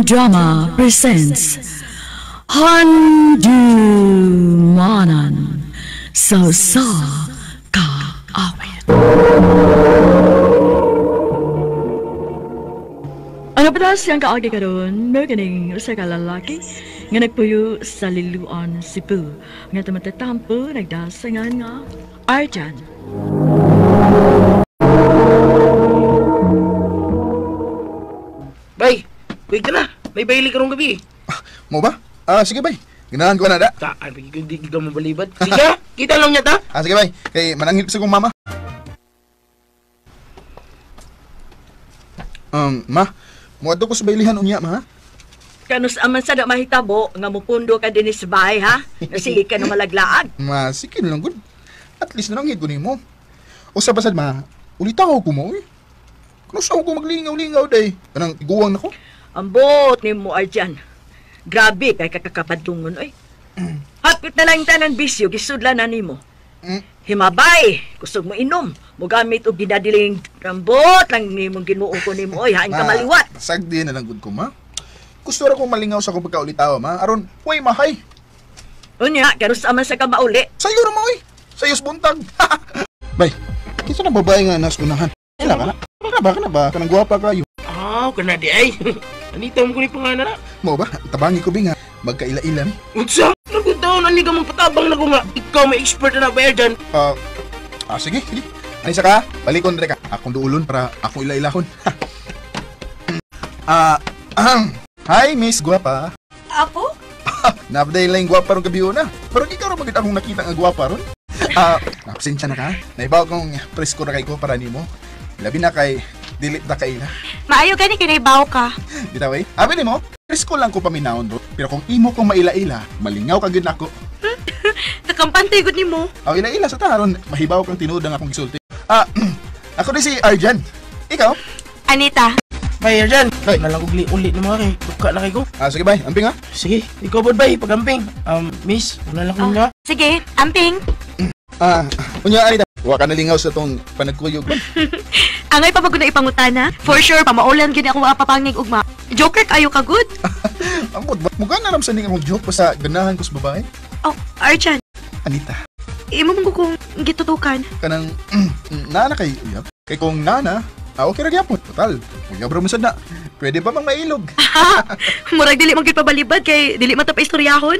Crime Drama presents Handumanan sa Sa Kaawit. Ang kapatas siyang kaagi karon, mao kining usa ka lalaki nga nagpuyo sa Liloan, Cebu. Nga tumatatampo nagdasangan nga Arjan. Bay, kuy ka na. May baili karong gabi. Mo ba? Sige bay. Ganahan ko na da. Taan, hindi ka mabalibad. Sige, kita lang niya ta. Sige bay. Kay mananghil sa kong mama. Ma, muadto ko sa bailihan unya, ma. Kanus aman sa da mahitabo nga mupundo ka dinhi sa bahay, ha? Sige ka na malaglaag. Ma, sige lang gud. At least nananghid ko nimo. Usa pa sad, ma, ulitaw ko mo, eh. Kanus ko maglingaw-lingaw day. Kanang iguwang nako. Ambot nimo Arjan. Grabe kay kakakapadungon oy. Hapit na lang tanan bisyo gisudlan na nimo. Himabay, kusog mo inom, mogamit og ginadiling rambot lang nimong Ginoo ko nimo oy, hain ka maliwat. Sagdi na lang gud ko, ma. Gusto ra kong malingaw sa akong pagkaulitaw, ma. Aron, way mahay. Unya, kanus aman sa ka mauli. Sayo ra mo oy. Sayo sa buntag. Bay, kinsa na babae nga nas unahan? Ila ka na? Kana ba kana ba? Kanang gwapa kayo. Ah, kana di ay. Anita mo ko ni pangalan na. Mo ba? Tabangi ko bi nga magkaila-ila mi. Unsa? Nagutaon ani ka magpatabang na ko nga. Ikaw may expert na ba dyan? Sige, sige. Anisa ka? Balikon re ka. Akong duulon para akong ila-ilahon. Hi Miss Guapa. Apo? Napday lang guwapa ron gabi una. Pero ikaw ra magid akong nakita nga guwapa ron. Absensya na ka. Naibaw kong presko ra kay ko para nimo. Labi na kay dili ta kaila. Maayo gani kay naibaw ka. Bitaw eh. Abi nimo, presko lang ko paminawon ro. Pero kung imo kong maila-ila, malingaw ka gyud nako. Nakampante gud nimo. Aw ila-ila sa ta aron mahibaw kang tinuod ang akong gisulti. Ako di si Arjan. Ikaw? Anita. Bay, Arjan. Bay. Nalang ugli uli na mga kay. Duka na kay ko. Sige bay, amping ha. Sige, ikaw bod bay, pagamping. Miss, wala lang ko nga. Sige, amping. Unya Anita, wa ka nalingaw sa tong panagkuyog. Angay pa pagod na ipangutana. For sure, pamaulan gyud ako mapapangig ugma. Joker kayo ka good. Ambot ba? Mukha na ramsan ning akong joke basta ganahan ko sa babae. Oh, Arjan. Anita. Imo man ko kung gitutukan. Kanang nana kay uyab. Kay kung nana, okay ra gyapon. Total, uyab ra man sad na. Pwede ba mang mailog? Murag dili man gyud pabalibad kay dili man ta pa istoryahon.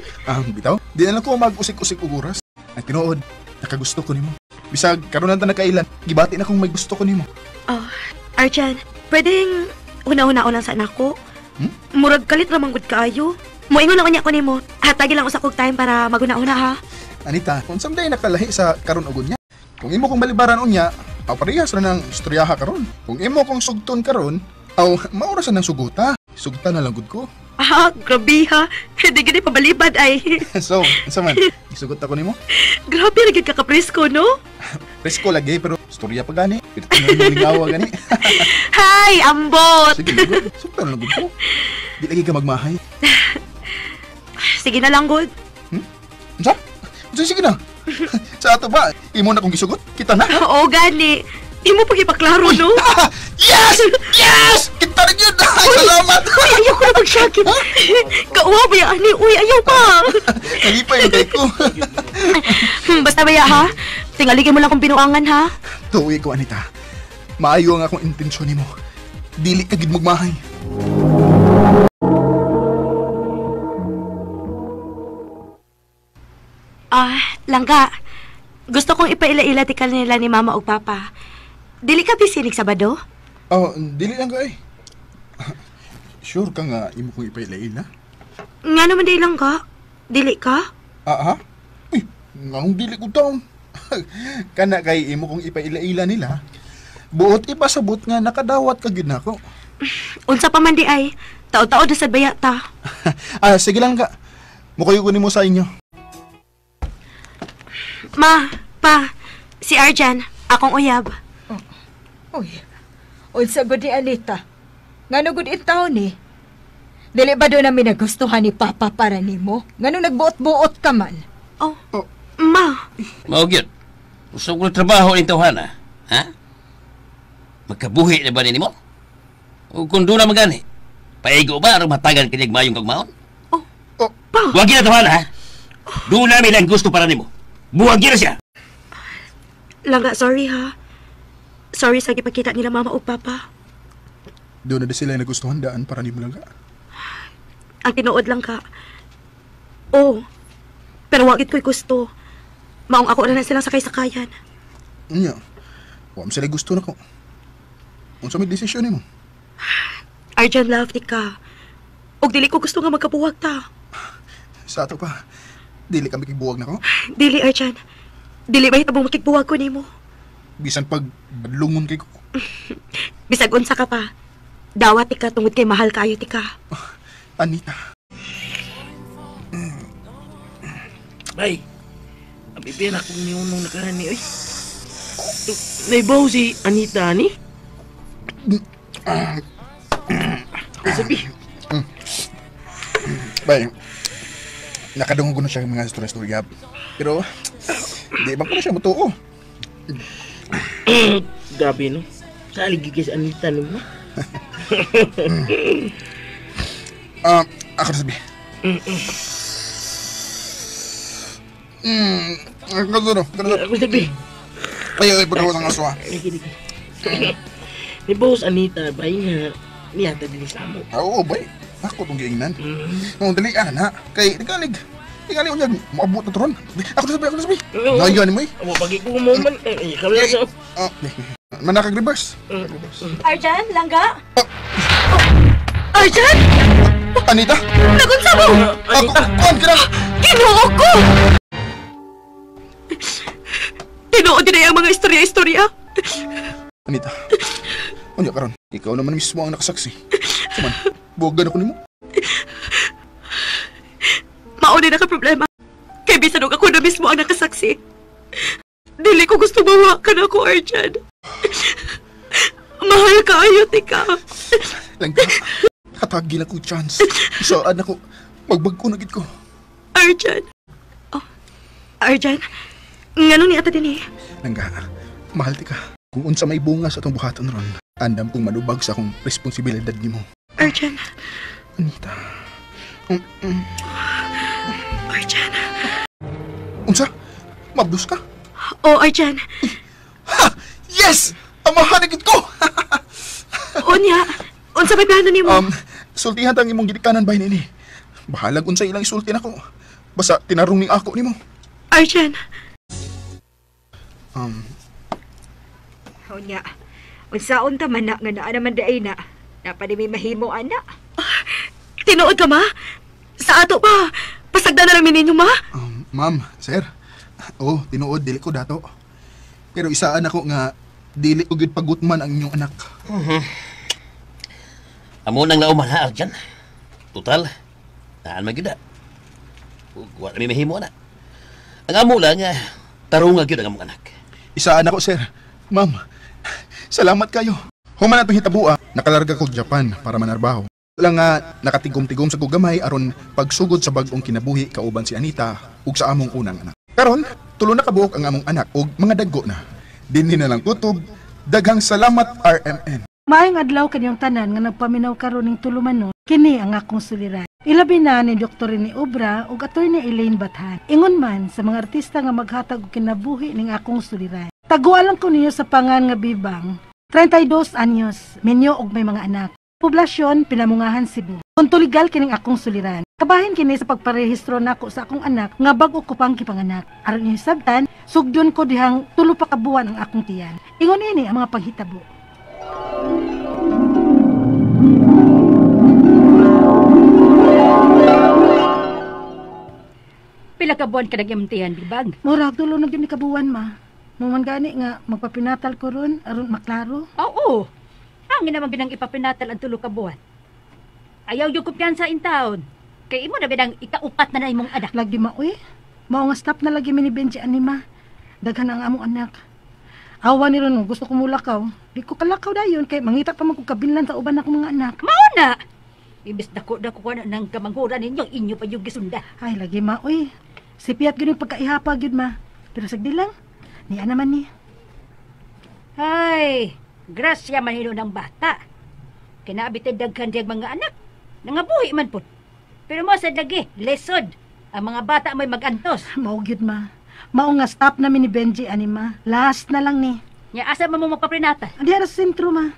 Bitaw. Di na lang ko mag-usik-usik og oras. Ang tinuod, nakagusto ko nimo. Bisag karon na ta nakailan, gibati na kung may gusto ko nimo. Oh, Arjan, pwedeng una-una lang sa anak ko. Murag kalit ra man gud kaayo. Moingon na unya ko nimo. Hatagi lang usa kog time para maguna-una ha. Anita, kung samday nakalahi sa karon og unya. Kung imo kong balibaran unya, aw parehas ra nang istoryaha karon. Kung imo kong sugton karon, aw maura sa nang suguta. Sugta na lang gud ko. Grabe ha. Di gid pabalibad ay. So, unsa man? Isugot ako nimo? Grabe ra gid ka kapresko, no? Presko lagi pero istorya pa gani. Pero lingawa gani. Hi, ambot. Sige, gud. Sugta na lang gud ko. Di lagi ka magmahay. Sige na lang gud. Unsa? Unsa sige na? Sa ato ba? Imo na kong gisugot? Kita na? Oo, gani. Imo pag ipaklaro, no? Yes! Yes! Kita rin yun! Ay, salamat! Uy, ayaw ko na mag-shakit. Kauwa ba yan? Ani? Uy, ayaw pa! Nalipay yung kay ko. Basta ba ya, ha? Tingaligin mo lang kung binuangan, ha? Tuwi ko, Anita. Maayo ang akong intensyon nimo. Dili ka gid magmahay. Langga. Gusto kong ipaila-ila ti kanila ni Mama ug Papa. Dili ka busy nig Sabado? Oh, dili lang ka eh. Sure ka nga imo kong ipaila-ila? Nga naman di lang ka. Dili ka? Ha? Uy, nganong dili ko taon. Kana kay imo kong ipaila-ila nila. Buot ipasabot nga nakadawat ka gyud nako. Unsa pa man di ay, tao-tao na sad baya ta. Sige lang ka. Mukayo ko nimo sa inyo. Ma, pa, si Arjan, akong uyab. Uy, unsa gud ni Anita? Ngano gud intaon ni? Dili ba do namin nagustuhan ni Papa para nimo? Ngano nagbuot-buot ka man? Oh, ma. Mao gyud. Usog ko trabaho ni tawhana, ha? Magkabuhi na ba nimo? O kung doon na magani, Paigo ba aron matagan kanyang mayong kagmaon? Oh, Oh. pa. Buwagin na tawhana, ha? Doon namin ang gusto para nimo. Buwagin na siya. Langga, sorry ha. Sorry sa gipakita nila mama ug papa. Doon na di sila nagustuhan daan para nimo, Langga. Ang tinuod lang ka. Oh, pero wagit ko'y gusto. Maong ako na lang silang sakay-sakayan. Unya. Wa man sila gusto nako. Unsa may desisyon nimo? Arjan, love ni ka. Og dili ko gusto nga magkabuwag ta. Sa ato pa, dili ka makigbuwag nako. Dili, Arjan. Dili ba hitabong makigbuwag ko nimo? Bisan pag badlungon kay ko. Bisag unsa ka pa. Dawat ti ka tungod kay mahal kaayo ti ka. Anita. Bay, ang bibira kong niunong nakarani, oy. Naibaw si Anita, ni? Sabi, Bay, nakadungog ko na siya mga istorya-istorya. Pero, di ba ko na siya mutuo? Grabe, no? Salig kay si Anita, no? Ako na sabi. Ako na. Ako sabi. Ay, ay, pagkawas ang aswa. Lagi, lagi. Naibaw si Anita, bay nga. Niyata din sa amo. Ah, oo, bay. Ako itong giingnan. Oh, dali, ah, na. Kay, tingalig. Tingali, unyag. Maabot na turon. Ako na sabi, ako na sabi. Ngayon mo, eh. Amo, pagi ko mo man. Eh, ikaw lang sa... Ah, manakag-reverse. Arjan, langga? Oh. Arjan! Anita! Nagunsa mo! Ako, kuan ka na! Ginoo ko! Tinuod din ay ang mga istorya-istorya. Anita, unya karon, ikaw naman mismo ang nakasaksi. Suman, buwagan ako nimo. Mauna na ka problema. Kay bisan og ako na mismo ang nakasaksi. Dili ko gusto mawakan ako, Arjan. Mahal ka, ayo, tika. Langka, hatagi lang ko chance. Isaan ako, magbag-o na gid ko. Arjan. Oh, Arjan, ngano ni ata din eh? Langga, mahal ti ka. Kung unsa may bunga sa atong buhaton ron, andam kong manubag sa akong responsibilidad nimo. Arjan, Anita. Arjan. Unsa? Mabdos ka? Oh, Arjan. Ha! Yes! Amahan na gid ko! Unya, unsa may plano nimo? Sultihan tang imong gidikanan bay nini. Bahalag unsa ilang isulti nako. Basta tinarong ning ako nimo. Arjan. Unya, unsaon ta man na nga naa naman daay na. Napa di may mahimo ana. Tinuod ka ma? Sa ato pa. Pasagda na lang mi ninyo ma. Ma'am, sir. Oh, tinuod dili ko dato. Pero isaan ako nga dili ko gyud pagutman ang inyong anak. Amo nang lauman ha, Arjan. Total, naan man gyud na. Ug wa na may mahimo na. Ang amo lang, tarunga gyud ang among anak. Isaan ako, sir. Ma'am, salamat kayo. Human atong hitabua, nakalarga ko Japan para manarbaho. Lang nga nakatigom-tigom sa kugamay aron pagsugod sa bag-ong kinabuhi kauban si Anita ug sa among unang anak. Karon, tulo na kabuok ang among anak ug mga daggo na. Dinhi na lang kutob. Daghang salamat RMN. Maayong adlaw kanyang tanan nga nagpaminaw karon ning tulumanon, kini ang akong suliran. Ilabi na ni Dr. Rene Obra ug Attorney Elaine Bathan. Ingon man sa mga artista nga maghatag og kinabuhi ning akong suliran. Taguan lang ko niyo sa pangan nga Bibang. 32 anyos, minyo og may mga anak. Poblasyon, Pinamungahan, Cebu. Punto legal kining akong suliran. Kabahin kini sa pagparehistro nako sa akong anak nga bag-o ko pang gipanganak. Aron inyo sabtan, sugdon ko dihang tulo pa ka buwan ang akong tiyan. Ingon ini ang mga paghitabo. Pila ka buwan ka nag-imtihan, Bibang? Murag tulo na gyud ni kabuwan ma. Muman gani nga magpapinatal ko ron aron maklaro. Oo. Ang naman binang ipapinatal ang tulo ka buwan. Ayaw yung kumpiyansa in town. Kay imo na binang ikaupat na na imong anak. Lagi ma uy. Mao nga stop na lagi mi ni Benji anima. Daghan ang among anak. Awa ni ron gusto ko mulakaw. Di ko kalakaw dayon kay mangita pa man kog kabinlan sa uban akong mga anak. Mao na. Ibis dako dako ko na nang kamanghuran ninyo inyo pa yung gisunda. Ay lagi ma uy. Sipiat gyud yung pagkaihapa gyud ma. Pero sagdi lang. Niya naman ni. Ay, grasya man hino ng bata. Kinaabit ay daghan diyang mga anak. Nangabuhi man pud. Pero mo sad lagi, lesod. Ang mga bata mo'y magantos. Mao gyud, ma. Mao nga stop namin ni Benji ani, ma. Last na lang ni. Nya asa man mo magpaprenatal? Diha ra sa sentro, ma.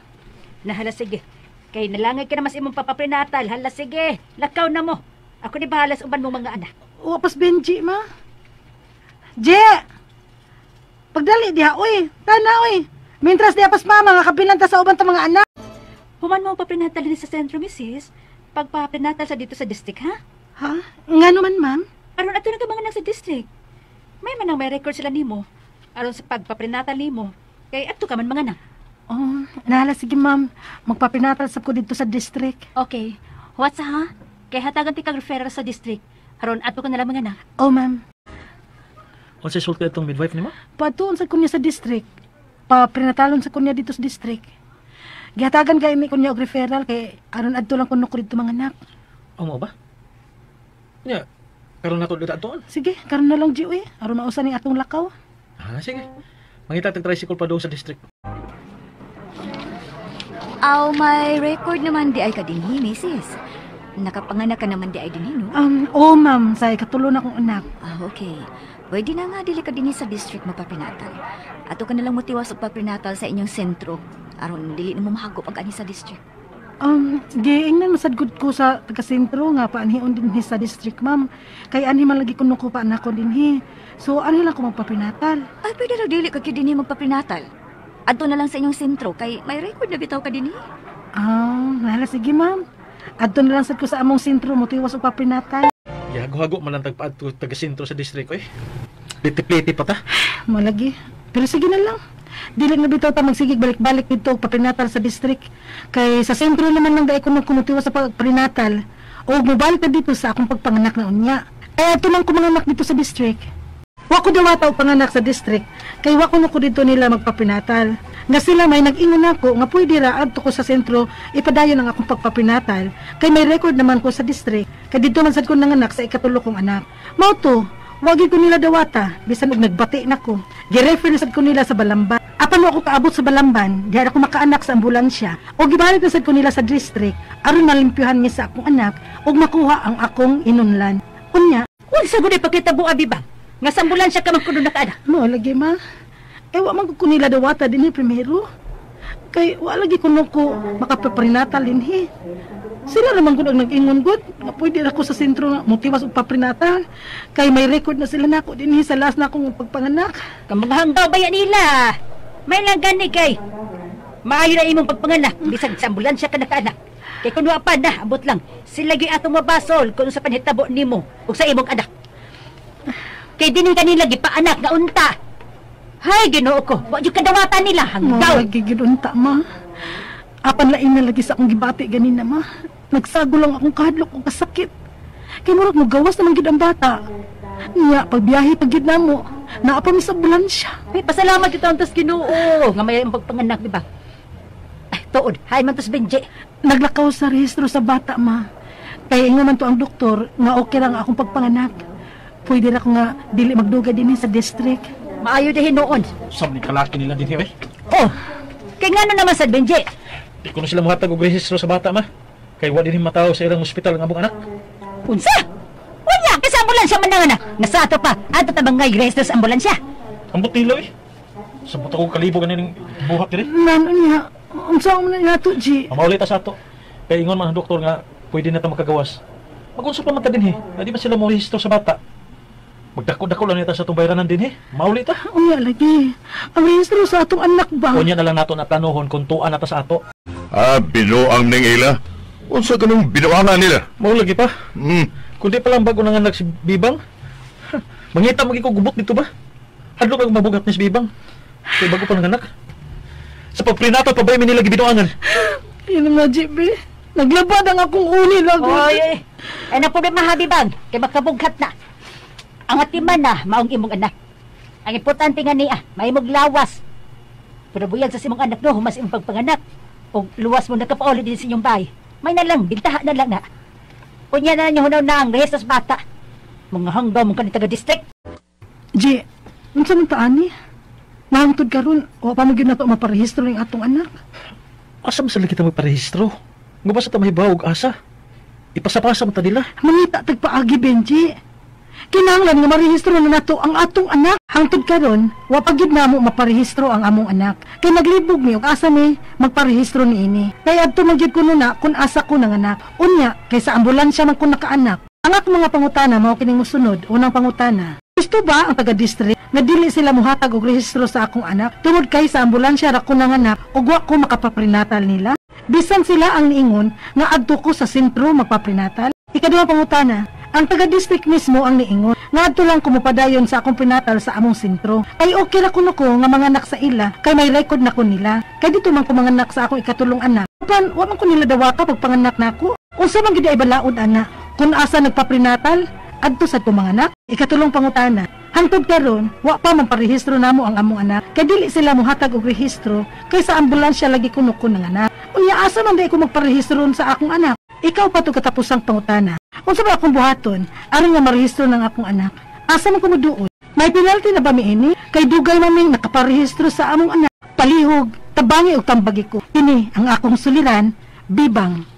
Nahala sige. Kay nalangay ka na mas imong papaprenatal. Hala sige, lakaw na mo. Ako ni bahala sa uban mong mga anak. Wa pas Benji, ma. Je! Pagdali diha, oy. Tana, oy. Mintras diha pas mama nga kabilan ta sa uban ta mga anak. Human mo paprenatal din sa sentro, misis. Pagpaprenatal sa dito sa district, ha? Ha? Nga naman, ma'am? Aron ato na ka mga anak sa district. May manang may record sila nimo. Aron sa pagpaprenatal nimo. Kay ato ka man mga anak. Oh, nahala sige, ma'am. Magpaprenatal sab ko dito sa district. Okay. What's ha? Kay hatagan ti kag referral sa district. Aron ato ka na lang mga anak. Oh, ma'am. Unsay sulti atong midwife nimo? Patuon sa kunya sa district. Paprenatalon sa kunya dito sa district. Gihatagan kay mi kunya og referral kay aron adto lang kuno ko dito mga anak. O mo ba? Nya, karon nato dito atoon. Sige, karon na lang G, uy. Aron mausa ning atong lakaw. Ah, sige. Mangita tag tricycle pa doon sa district. Aw, may record naman di ay ka dinhi, misis. Nakapanganak ka naman di ay dinhi, no? Oh, ma'am, sa ikatulo na akong anak. Ah, okay. Pwede na nga dili ka dinhi sa district magpaprenatal. Ato ka na lang motiwas og paprenatal sa inyong sentro. Aron dili na mo mahagop ang ani sa district. Giingnan masad gud ko sa taga-sentro nga paanhion dinhi sa district, ma'am. Kay anhi man lagi kuno ko pa anak ko dinhi. So anhi lang ko magpaprenatal. Ay, pwede raw dili ka gyud dinhi magpaprenatal. Adto na lang sa inyong sentro kay may record na bitaw ka dinhi. Ah, hala sige, ma'am. Adto na lang sad ko sa among sentro motiwas og paprenatal. Yago-hago man lang tagpaadto taga-sentro sa district oy. Pliti-pliti pa ta. Mo lagi. Pero sige na lang. Dili na bitaw ta magsigig balik-balik dito og paprenatal sa district. Kay sa sentro naman lang dai ko kumutiwas sa pagprenatal. O mobalik na dito sa akong pagpanganak na unya. Kaya ato lang ko manganak dito sa district. Wa ko dawata og panganak sa district kay wa ko ko dito nila magpaprenatal. Nga sila may nag-ingon nako nga pwede ra adto ko sa sentro ipadayon ang akong pagpaprenatal kay may record naman ko sa district. Kay dito man sad ko nanganak sa ikatulo kong anak. Mao to, wagi ko nila dawata bisan og nagbati nako. Girefer na sad ko nila sa Balamban. Apan wa ko kaabot sa Balamban, diha ako makaanak sa ambulansya. O gibalik na sad ko nila sa district aron malimpyuhan mi sa akong anak ug makuha ang akong inunlan. Unya, unsa gud pakitabo abi ba? Nga sa ambulansya ka man kuno nakaanak. Mo lagi ma. Eh wa man ko nila dawata dinhi primero. Kay wa lagi kuno ko makapaprenatal dinhi. Sila naman gud ang nag-ingon gud nga pwede ra ko sa sentro nga motiwas og paprenatal kay may record na sila nako dinhi sa last na akong pagpanganak. Kamangahanggaw ba yan nila? May lang gani kay maayo na imong pagpanganak bisag sa ambulansya ka nakaanak. Kay kun wa pa na abot lang sila gyud atong mabasol kun sa panhitabo nimo ug sa imong anak. Kay dinhi kanila gipaanak nga unta. Hay Ginoo ko, wa jud kadawatan nila hanggaw. Mo lagi gyud unta ma. Apan lain na lagi sa akong gibati ganina ma. Nagsago lang akong kahadlok og kasakit. Kay murag mo gawas naman gyud ang bata. Niya pagbiyahe pag gyud namo, naa pa mi sa ambulansya. Ay, pasalamat gyud taon tas Ginoo nga may imong pagpanganak di ba? Ay tuod, hay man tos Benji. Naglakaw sa rehistro sa bata ma. Kay ingon man to ang doktor nga okay lang akong pagpanganak. Pwede ra ko nga dili magdugay dinhi sa district. Maayo di hinuon. Sab ni kalaki nila dinhi oy. Oh. Kay ngano naman sa Benji? Di ko na sila mohatag og rehistro sa bata ma. Kay wa dinhi matawo sa ilang ospital ang among anak. Unsa? Wala kay sa ambulansya man nanganak. Nasa ato pa, ato ta bangay rehistro sa ambulansya. Ambot nila oy. Sabot ako kalibo ganing buhat diri. Ngano niya? Unsa man na nato, G? Mamauli ta sa ato. Kay ingon man ang doktor nga pwede na ta makagawas. Magunsa pa man ta dinhi. Di ba sila mo rehistro sa bata? Magdako-dako lang nita sa itong bayranan din eh. Mauli ta. Unya lagi. Ang rehistro sa atong anak ba? Unya na lang nato na planohon kung tuan na ta sa ato. Ah, binuang ning ila. Unsa ganung binuangan nila? Mao lagi pa. Kundi pa lang bago nanganak si Bibang. Mangita magi ko gubot dito ba? Hadlok ang mabugat ni si Bibang. Kay bago pa nanganak. Sa pagprinato pa ba nila gibinuangan? Yun nga, GB. Naglabad ang akong uli lang. Oy, ay, ay na problema ha, Bibang. Kay makabughat na. Ang atiman na, maong imong anak. Ang importante nga niya, maimog lawas. Pero buyag sa imong anak no, humas imong pagpanganak. O luwas mo nakapauli din sa inyong bahay. May na lang, bintaha na lang na. Unya na niyo hunaw na ang rehistro sa bata. Mga hanggaw mong kanita district. G, unsa man ta ani? Nahangtod karon, wa pa man gyud nato maparehistro ning atong anak. Asa man sila kita magparehistro? Nga ba sa ta mahibaw og asa? Ipasapasa man ta nila. Mangita tagpaagi, Benji. Kinahanglan nga marehistro na nato ang atong anak. Hangtod karon, wa pa gyud namo maparehistro ang among anak. Kay naglibog mi og asa mi magparehistro niini. Kay adto man gyud kuno na kung asa ko nanganak. Unya kay sa ambulansya man ko nakaanak. Ang akong mga pangutana mao kining mosunod. Unang pangutana. Gusto ba ang taga-district nga dili sila muhatag og rehistro sa akong anak tungod kay sa ambulansya ra ko nanganak ug wa ko makapaprenatal nila? Bisan sila ang niingon nga adto ko sa sentro magpaprenatal. Ikaduha pangutana, ang taga-district mismo ang niingon nga adto lang ko mopadayon sa akong prenatal sa among sentro. Kay okay ra kuno ko nga manganak sa ila kay may record na ko nila. Kay dito man ko manganak sa akong ikatulong anak. Apan wa man ko nila dawata pagpanganak nako. Unsa man gid ay balaod ana? Kung asa nagpaprenatal, adto sa manganak. Ikatulong pangutana, hangtod karon wa pa man parehistro namo ang among anak. Kay dili sila mohatag og rehistro kay sa ambulansya lagi kuno ko nanganak. Unya asa man di ko magparehistro sa akong anak? Ikaw pa to katapusang pangutana. Unsa ba akong buhaton aron nga marehistro ng akong anak? Asa man ko moduol? May penalty na ba miini? Kay dugay man ming nakaparehistro sa among anak. Palihog, tabangi og tambagi ko. Kini ang akong suliran, Bibang.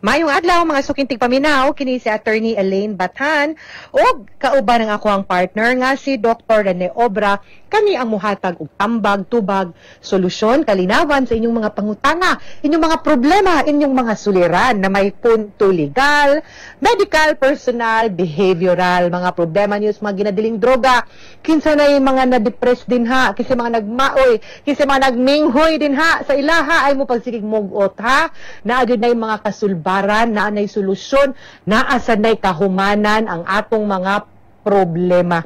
Mayong adlaw mga suking tigpaminaw, kini si Attorney Elaine Bathan ug kauban ang ako ang partner nga si Dr. Rene Obra. Kami ang muhatag og tambag, tubag, solusyon, kalinawan sa inyong mga pangutana, inyong mga problema, inyong mga suliran na may punto legal, medical, personal, behavioral, mga problema niyo sa mga ginadiling droga, kinsa na yung mga na-depress din ha, kinsa mga nagmaoy, kinsa mga nagminghoy din ha, sa ilaha ay mo pagsigig mugot ha, naa gyud na yung mga kasulbaran, naa nay solusyon, naa sad nay kahumanan ang atong mga problema.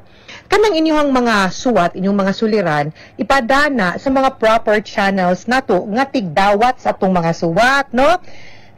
Kanang inyong mga suwat, inyong mga suliran, ipadana sa mga proper channels nato nga tigdawat sa atong mga suwat, no?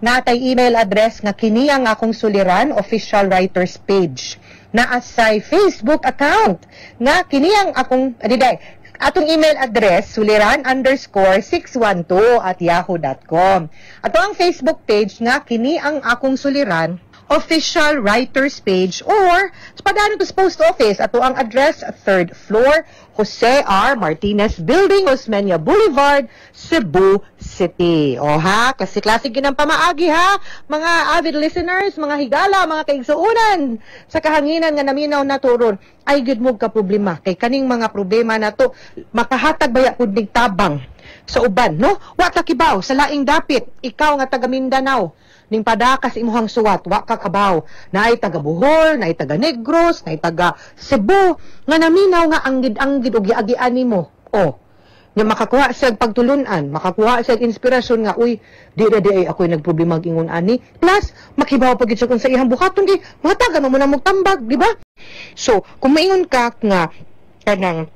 Natay email address nga kini ang akong suliran official writers page. Naasay Facebook account nga kini ang akong adiday atong email address suliran_612@yahoo.com. Ato ang Facebook page nga kini ang akong suliran official writers page or padano to sa post office. Ato ang address, 3rd floor, Jose R. Martinez Building, Osmeña Boulevard, Cebu City. O ha, kasi klase ginang pamaagi ha, mga avid listeners, mga higala, mga kaigsuunan sa kahanginan nga naminaw na turon. Ay gud mo ka problema kay kaning mga problema nato makahatag baya pud nig tabang sa uban, no? Wa ka kibaw sa laing dapit, ikaw nga taga Mindanao, ning padakas imuhang suwat, wa ka kabaw. Naay taga Bohol, naay taga Negros, naay taga Cebu, nga naminaw nga anggid-anggid og giagian nimo. O, nya makakuha siya pagtulunan, makakuha siya inspirasyon nga uy, di ra di ay ako'y nagproblema ingon ani. Plus, makibaw pa gid siya kung sa iyang buhaton di, matagan mo na mogtambag, di ba? So, kung maingon ka nga kanang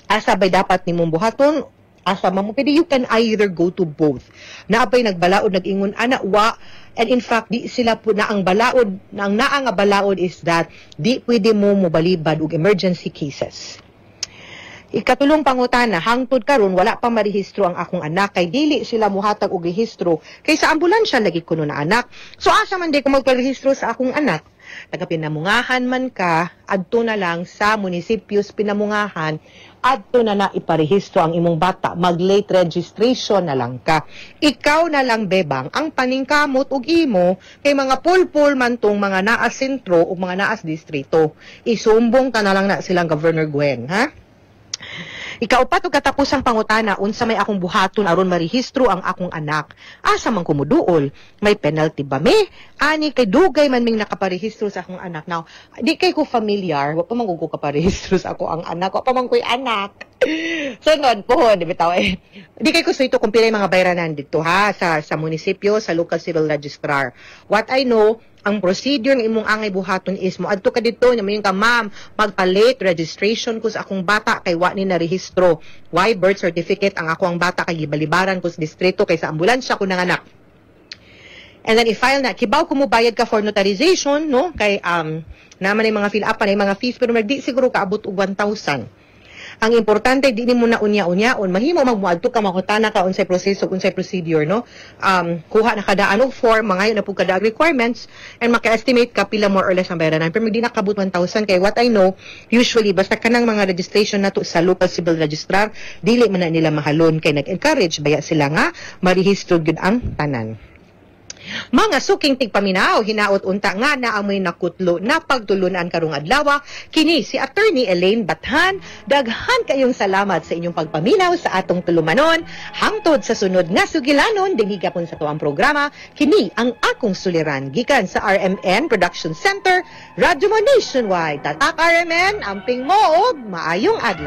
asa bay dapat nimong buhaton, asa man mo pwede, you can either go to both. Naabay nagbalaod nag-ingon ana wa, and in fact di sila po na ang balaod, na ang naa nga balaod is that di pwede mo mobalibad og emergency cases. Ikatulong pangutana, hangtod karon wala pa marehistro ang akong anak kay dili sila muhatag og rehistro kay sa ambulansya lagi kuno na anak. So asa man di ko magparehistro sa akong anak? Taga Pinamungahan man ka, adto na lang sa munisipyos Pinamungahan, adto na na iparehistro ang imong bata, mag-late registration na lang ka. Ikaw na lang bebang ang paningkamot og imo kay mga pulpul man tong mga naa sentro ug mga naas distrito. Isumbong ka na lang na silang Governor Gwen, ha? Ikaupat ug katapusang pangutana, unsa may akong buhaton aron marehistro ang akong anak? Asa man kumuduol? May penalty ba me? Ani kay dugay man ming nakaparehistro sa akong anak. Now, di kay ko familiar, wa pa man ko kaparehistro sa ako ang anak, wa pa man ko'y anak. So nun, pohon, di bitaw eh. Di kay ko ito kung pilay mga bayranan dito ha, sa munisipyo, sa local civil registrar. What I know, ang procedure ng imong angay buhaton is mo adto ka didto nya moingon ka, ma'am, magpa-late registration ko sa akong bata kay wa ni narehistro. Why birth certificate ang ako ang bata kay gibalibaran ko sa distrito kay sa ambulansya ko nanganak. And then i-file na kibaw ko mo bayad ka for notarization, no? Kay naman ay mga fill up pa na mga fees pero di siguro kaabot og 1,000. Ang importante di nimo na unya-unyaon, mahimo magmuadto ka makutana ka unsay proseso, unsay procedure, no? Kuha na kadaan og form, mangayo na pud kada requirements and maka-estimate ka pila more or less ang bayranan. Pero di nakabot 1,000 kay what I know, usually basta kanang mga registration nato sa local civil registrar, dili man na nila mahalon kay nag-encourage baya sila nga marehistro gyud ang tanan. Mga suking tigpaminaw, hinaot unta nga naamoy nakutlo na pagtulunan karong adlaw. Kini si Attorney Elaine Bathan. Daghan kayong salamat sa inyong pagpaminaw sa atong tulumanon. Hangtod sa sunod nga sugilanon dinhi gapon sa tuang programa, kini ang akong suliran gikan sa RMN Production Center, Radyo Mo Nationwide. Tatak RMN, amping mo og maayong adlaw.